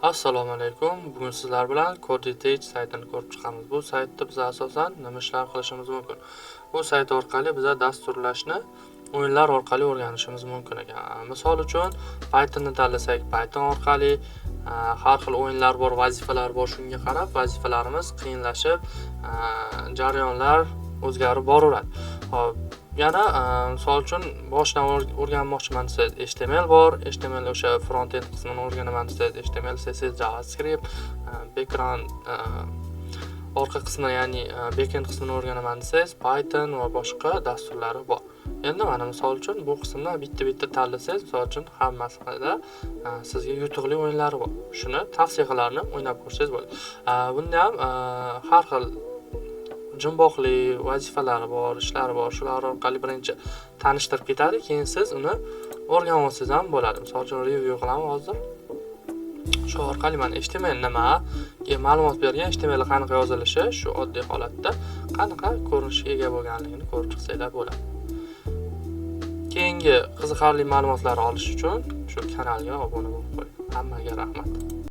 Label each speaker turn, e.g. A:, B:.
A: Assalomu alaykum. Bugun sizlar bilan Codetech saytini ko'rib chiqamiz. Bu saytda biz asosan nima ishlar qilishimiz mumkin? Bu sayt orqali biza dasturlashni o'yinlar orqali o'rganishimiz mumkin ekan. Misol uchun, Pythonni tanlasak, Python orqali har xil o'yinlar bor, vazifalar bor. Shunga qarab vazifalarimiz qiyinlashib, jarayonlar o'zgarib boraveradi. Xo'p, yana misol uchun boshidan o'rganmoqchiman desangiz, HTML bor. HTML o'sha front end qismini o'rganaman desangiz, HTML, CSS, JavaScript, background, orqa qismini, ya'ni backend qismini o'rganaman desangiz, Python va boshqa dasturlari bor. Endi mana misol uchun bu qismdan bitta-bitta tanlasangiz, misol uchun hammasida sizga yutuqli o'yinlari bor. Shuni tavsiya qilardim, o'ynab ko'rsangiz bo'ladi. Bunda ham har xil jumboqli vazifalari bor, ishlari bor. Shular orqali birinchi tanishtirib ketadi, keyin siz uni o'rganib olsangiz ham bo'ladi. Misol uchun review qilaman hozir. Shu orqali mana HTML nima, keyin ma'lumot bergan, HTML qanaqa yozilishi, shu oddiy holatda qanaqa ko'rinishga ega bo'lganligini ko'rib chiqsanglar bo'ladi. Keyingi qiziqarli ma'lumotlar olish uchun shu kanalga obuna bo'lib qo'ying. Hammaga rahmat.